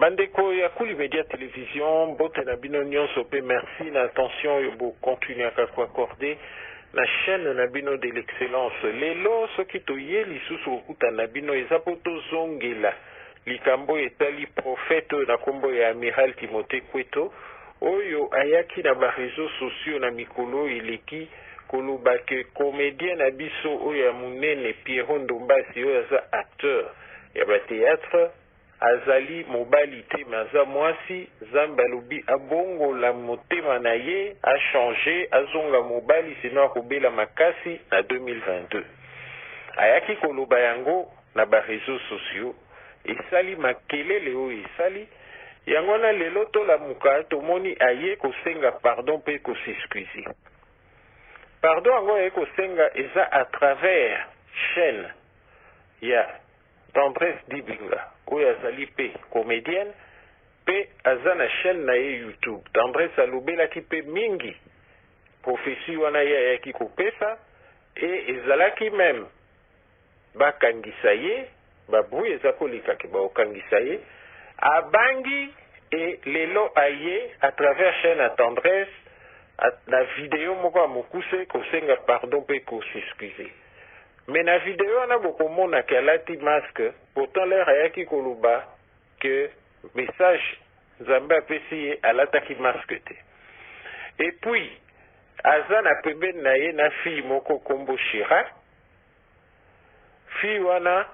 Bandeko ya Kuli Media Television, mbote na bino nyonso pe merci na attention oyo bo continuaka ko accorder na chaine na bino de l'excellence. Lelo soki toye lisusu kokutana na bino eza po tozongela likambo oyo etali prophète oyo na kombo ya Amiral Timothee Kweto oyo ayaki na ba reseaux sociaux na mikolo oyo eleki koloba que comedien na biso oyo ya munene Pierrot Ndombasi oyo aza acteur ya ba theatre Azali mobali te mais aza mwasi, Nzambe alobi abongola motema na ye, a changer, azonga mobali sinon akobela makasi na 2022. Ayaki koloba yango na ba reseaux sociaux, esali makelele oyo esali, yango wana lelo tolamuka tomoni aye kosenga pardon pe ko s'excuser. Pardon yango aye kosenga eza à travers chaine ya Tendresse Dibinga oyo azali pe comedienne pe aza na chaine na ye YouTube. Tendresse alobelaki pe mingi prophetie wana ye ayaki kopesa et ezalaki meme bakangisa ye, ba bruit eza koleka ke bakokangisa ye, abangi et lelo aye à travers chaine ya Tendresse na video moko ya mokuse kosenga pardon pe ko s'excuser. Mais na video wana bokomona ke alati masque, pourtant l'heure ayaki koloba que message Nzambe apesi ye alataki masque te. Et puis aza na pembeni na ye na fille moko kombo Shira, fille wana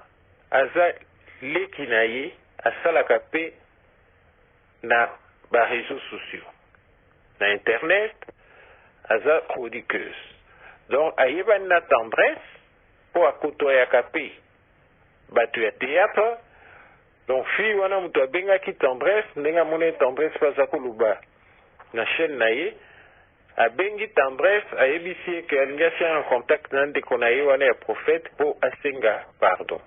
aza leki na ye asalaka pe na ba reseaux sociaux na internet aza chroniqueuse donc ayebani na tendresse po akotoyaka pe batu ya theatre donc fille wana mutu abengaki tendresse ndenge amonaki tendresse pe aza koloba na chaine na ye abengi tendresse ayebisi ye ke alingi atia en contact na ndeko na ye wana ya prophète po asenga pardon.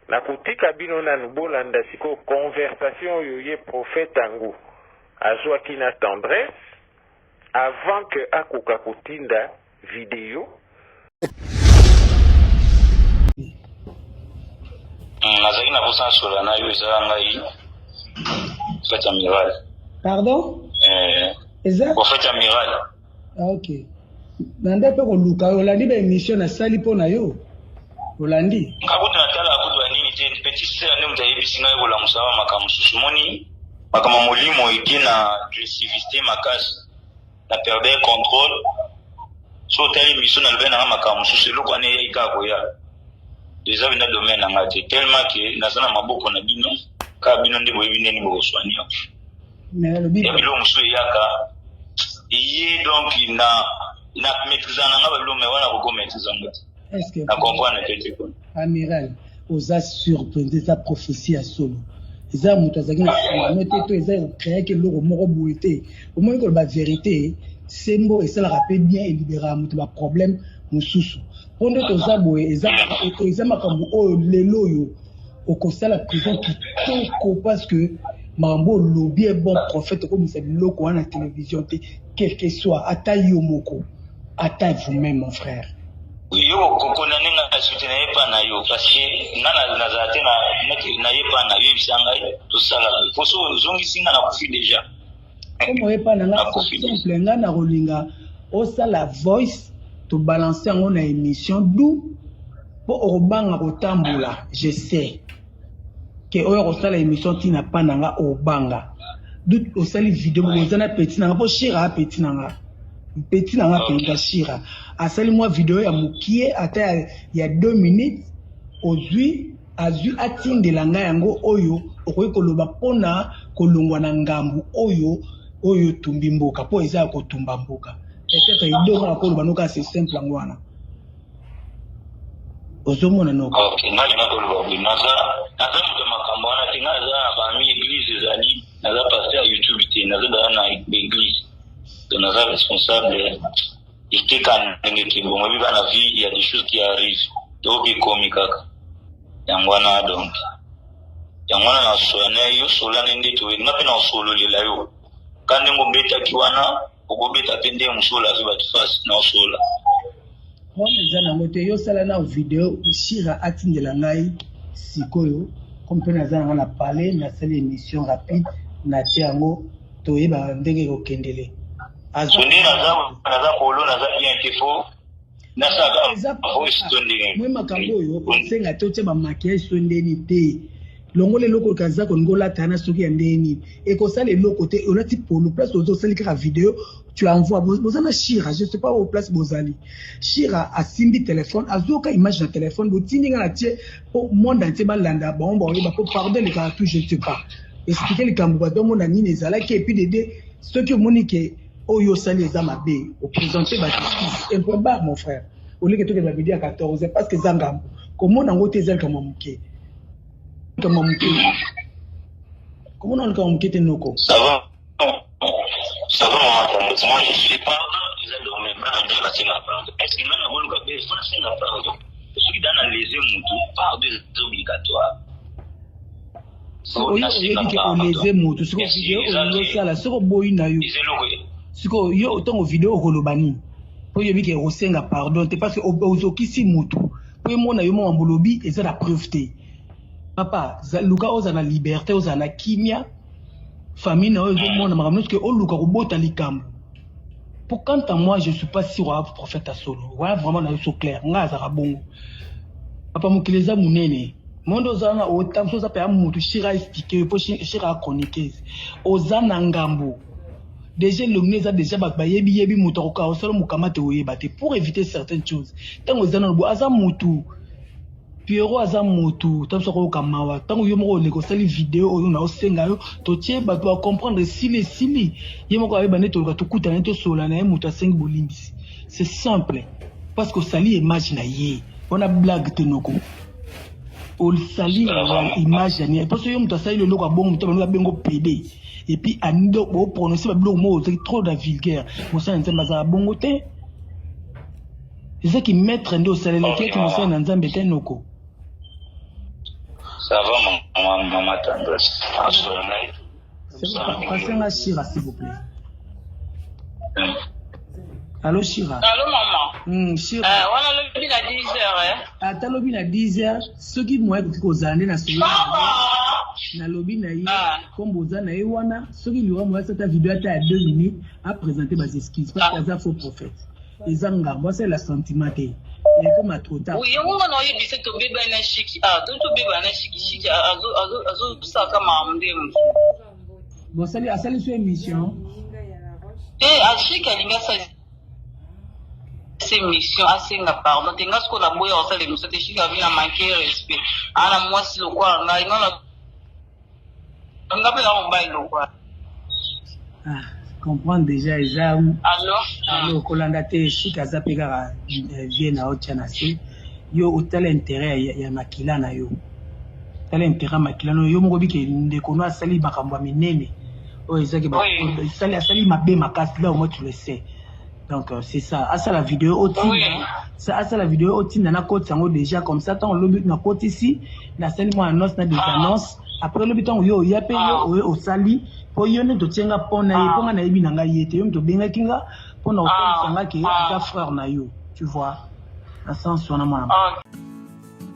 Nakotika bino nanu bolanda sikoyo conversation oyo ye prophète ango azuaki na Tendresse avant que akoka kotinda video. Nazalaki na posa nasolola na yo eza ngai prophète amiral. Pardon? Eh, eza prophète amiral. Ah, ok. Nanda mpe koluka yo olandi ba émission nasali mpo na yo olandi nga kutu natala kutu ya nini te petit sœur nde moto ayebisi ngai kolamusa ba makambo mosusu moni makambo ya molimo eke na agressivité makasi na perdre contrôle so otali émission nalobeli nanga makambo mosusu eloko wana eyaki kaka koya eza mpenza domaine na ngai te tellement ke naza na maboko na bino kaka bino nde boyebi ndeni bokoswani yango ya biloko mosusu eyaka eye donc na na maîtrise na nga ba biloko mais wana koko maîtrise yango te na comprendre pe te quoi. Amiral oza sur mpenza eza prophetie ya solo eza moto azalaki na nsima no te to eza créaki eloko moko boye te omoni koloba verité sembo esalaka mpe bien eliberaka moto baproblème mosusu mpo nde toza boye eza makambo oyo lelo oyo okosala prison kitoko parce que makambo olobi est bon prophète okomisa biloko wana na télévision te quel que soit ata yo moko ata vous-même mon frère. Yo okokondane nga na soutien na ye pa na yo parce que nga nazala te na ye pa na yo yebisa ngai tosala po so ozongisi nga nakufi déjà. Comme oye pa na nga simple nga nakolinga osala voice to balancer yango na émission d'où po okobanga kotambola je sais ke oyo akosala émission ntina pa na nga obanga du osali video moko oza na petit na nga mpo shira a petit na nga petit na nga mpenza shira asali mwa video ya mokie ata ya, ya 2 minutes ozwi azwi atindela ngai yango oyo okoki koloba mpona kolongwa na ngambu oyo oyo otumbi mboka mpo eza ya kotumba mboka peut-être idonga akoloba noka c'est simple yango wana ozomona noko. Ok, nga linga koloba boye, naza naza moto ya makambo wana te, nga naza na parmi eglise ezali, naza pasteur ya YouTube te, naza dala na eglise, donc naza responsable eteka ndenge ke bongo ebi bana vie il y a des choses qui arrivent donc ekomi kaka yango wana donc yango wana na soane yo solane nde toyebi nga mpe na osololela yo ka ndenge obetaki wana okobeta mpe nde mosusu olavi bato face na osolola. Problème eza nango te yo sala na video shira atindela ngai sikoyo. Comme mpe naza nanga na palais, nasali émission rapide, natie yango, toyeba ndenge ekokendele. Aza nde naza naza polo, naza bien te, fo nasalaka voice to ndenge. Mwe makambo oyo kosenga te otia bamaquillage so ndeni te. Longola eloko kaza kolingi olata wana, soki ya ndenge nini ekosala eloko te. Olati polo, place ozo osali kaka video, tu envoies. Boza na Shira, je sais pas au place bozali. Shira asimbi telefone, azoyoka image na telefone, botindi nga na tie po monde entier balanda bango, baoyeba po pardon elekaka tout. Je ne sais pas expliquer likambo, bato bamona nini ezalaki. Et puis dede, soki omoni ke oyo osali eza mabe, oprésente ba excuses, un point barre, mon frère. Oleke tokende babidi ya 14, parce que eza ngambo komona yango te. Eza likambo ya moke, likambo ya moke, komona likambo moke te, noko. Ça va, ça va, maman Tendresse. Moi, je suis pardon, eza dormir, bana nde basenga pardon. Est ce que nga nakoluka mpe fo nasenga pardon soki da na lese mutu? Pardon eza obligatoire. Oyo oyebi ke olese motu, sikoyo video olingi osala, soki oboyi na yo, sikoyo yo ntango video okoloba nini? Po oyebi ke okosenga pardon te, parce que ozokisi motu, po emona yo mwa bolobi eza na preuve te. Papa, luka ozala na liberté, ozala na kimia, famille na oyo ezomona makambo nyonso ke oluka kobota likambo. Po quant à moi, je suis pas sûr oya prophète ya solo wana. Vraiment na yo so clair, ngai azalaka bongo. Papa, mokili eza monene, monde oza wana, otamso oza mpe ya motu. Shira explique yo, mpo Shira achroniqueuse, oza na ngambo déjà. Elongi eza déjà, bato bayebi yebi moto akoka osala mokama te, oyeba te. Pour éviter certaines choses, ntango eza nano bo, aza motu, Pierrot aza motu, ntango soki oyoka mawa, ntango yo moko oleka osali video oyo na osenga yo, totie bato bacomprendre, esili, esili. Ye moko ayeba nde toluka tokutana ye, tosolola na ye. Moto asengi bolimbisi, c'est simple, parce que osali image na ye wana, blague te, noko. Osali image ya nini? Mposo yo moto asali eloko ya bongo, moto bando babengo pede, et puis ando boprononce babiloko moko ozaki trop na vulgaire. Mosala Nzambe azala bongo te. Ezaki maître nde osalelaki eti mosali na Nzambe te, noko. Ça va, maman, maman Tendresse. Pasenga Shira, s'il vous plaît. Allo, Shira. Allo, maman. Shira. Wana lobi na 10 heures, eh? Ata lobi na 10 heures, soki moyen ekoki kozala nde na solo nalobi na ye, kombo oza na ye wana, soki liwa moyen ata video ata ya 2 minutes, aprésente ba excuses, parce que aza faux prophète, eza ngambo, asalela sentiment te, ekoma trop tard. Oui, yango nga na oyebisa, tobebani na Shiki, ah, tobebani na Shiki. Shiki azosalaka makambo nde mosusu. Bosali, asali so émission. Te, Ashiki alingi asali émission, asenga pardon te. Nga sikoyo naboya kosala émission te. Shiki abi na manque respect, aa na mwasi lokola ngai, nga nga mpe na mobali lokola. Ah, comprendre déjà eza. Allo? Allo, kolanda te. Shik aza mpe kaka vie na yo, tia na se. Yo otala intérêt ya makila na yo, tala intérêt ya makila na yo. Yo moko bike ndeko no asali makambo ya minene oyo ezaki, asali mabe makasi là, au moins tu le sais. Donc c'est ça, asala video otinda, asala video otinda, nakotisa yango déjà. Comme ça, ntango lobi nakotisi, nasali mwa annonce na des annonces. Après lobi, ntango yo oya mpe, yo oyo osali, mpo yo nde totie nga mpo na ye, mpo nga nayebi na ngai ye te. Yo moto obengaki nga mpo na kotalisa nga ke aza frère na yo, tu vois, na sens wana, mwana.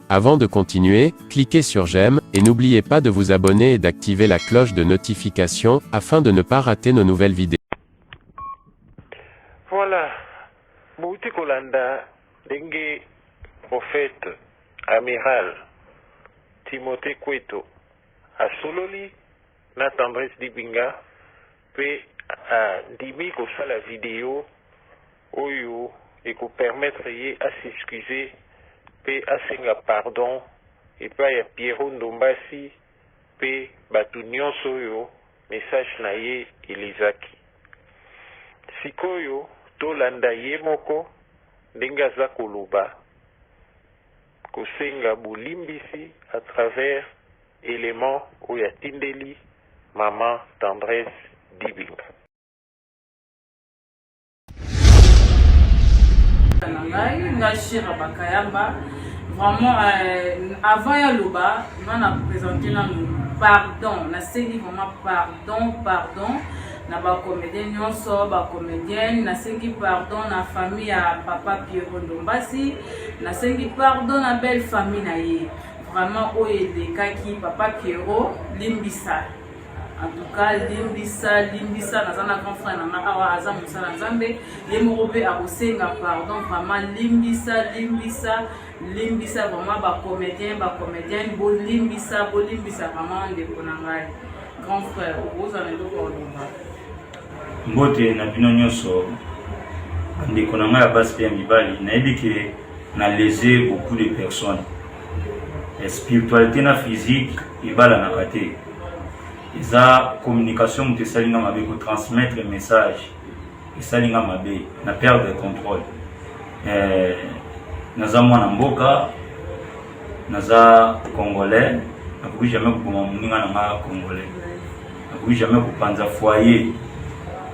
Avant de continuer, cliquez sur j'aime et n'oubliez pas de vous abonner et d'activer la cloche de notification afin de ne pas rater nos nouvelles vidéos. Voilà, bouti kolanda ndenge prophète amiral Timothée Kweto asololi na Tendresse Dibinga mpe andimi kosala video oyo ekopermettre ye as'excuse mpe asenga pardon epai ya Pierrot Ndombasi mpe bato nyonso oyo message na ye elezaki. Sikoyo tolanda ye moko ndenge aza koloba, kosenga bolimbisi à travers élément oyo atindeli mama Tendresse Dibinga. Na ngai, nga Shira Bakayamba, vraiment, avant ya loba, nga na présente nanu pardon. Nasengi vraiment pardon, pardon na bacomédien nyonso, bacomédienne. Nasengi pardon na famille ya papa Pierrot Ndombasi, nasengi pardon na belle famille na ye. Vraiment oyo elekaki papa Pierrot limbisa en tout cas limbisa limbisa naza na grand frère na nga awa aza mosala nzambe ye moko mpe akosenga pardon vraiment limbisa limbisa limbisa vraiment ba comédien ba comédienne bolimbisa bolimbisa vraiment ndeko na ngai grand frère okozala eloko oloba. Mbote na bino nyonso bandeko na ngai ya basi mpe ya mibali, nayebi ke na lese beaucoup de personnes. Spiritualité na physique ebalanaka te, eza communication moto esali nga mabe, ko transmettre message esali nga mabe, na perdre contrôle. Eh, naza mwana mboka, naza congolais, nakoki jamais koboma moninga na nga congolais, nakoki jamais kopanza foyer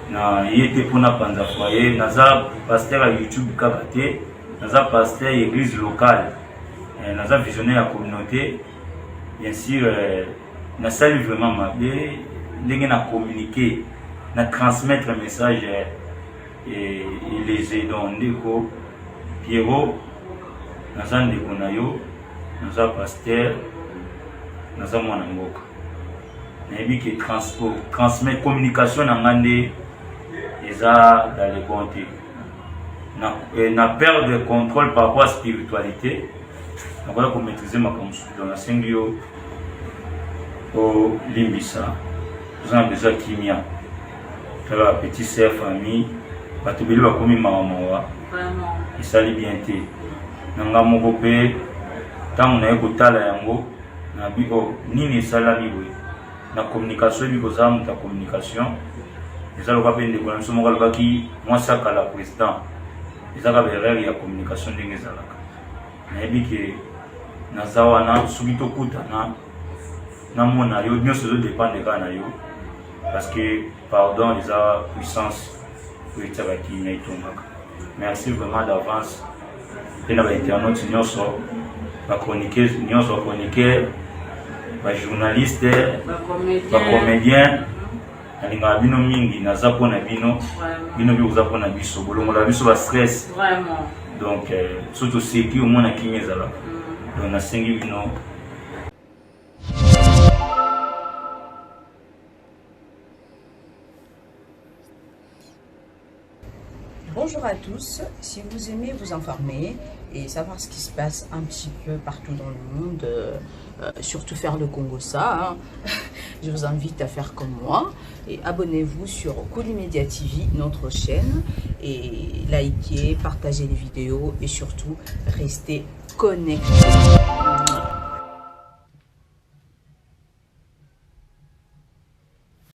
na ye te mpo napanza foyer. Naza pasteur ya YouTube kaka te, naza pasteur ya église locale, eh, naza visionnaire ya communauté bien sûr. Eh, nasali vraiment mabe ndenge na communiquer na transmettre message eh, elese. Donc ndeko Pierrot, naza ndeko na yo, naza pasteur, naza mwana mboka, nayebi ke transport transmettre communication na nga nde eza dans le bon te, na, eh, na perdre contrôle par rapport à spiritualité, nakoya komaîtriser makambo mosusu. Donc nasengi yo olimbisa, toza na besoin ya kimia. Tala ba petit sœur, famille, bato ebele bakomi mawa mawa, esali bien te. Na nga moko mpe ntango naye kotala yango nabi o oh, nini esalami boye na communication, ebi kozala moto ya communication eza lokola mpe ndeko na biso moko alobaki mwasi akala président, ezaka ba erreur ya communication ndenge ezalaka. Nayebi ke naza wana soki tokutana namona yo, nyonso ezodépendre kaka na yo, parce que pardon eza puissance oyo etiaka kimia, etongaka. Merci vraiment d'avance mpe na bainternaute nyonso, bachroniqueuse nyonso, bachroniqueur, bajournaliste, bacomédien, nalingaka bino mingi, naza mpo na bino, bino mpe boza mpo na biso, bolongola biso ba stress. Donc so toseki, omona kimia ezalaka. Donc nasengi bino. Bonjour à tous, si vous aimez vous informer et savoir ce qui se passe un petit peu partout dans le monde, surtout faire le kongossa, hein, je vous invite à faire comme moi et abonnez-vous sur Kuli Media TV, notre chaîne, et likez, partagez les vidéos et surtout restez connectés.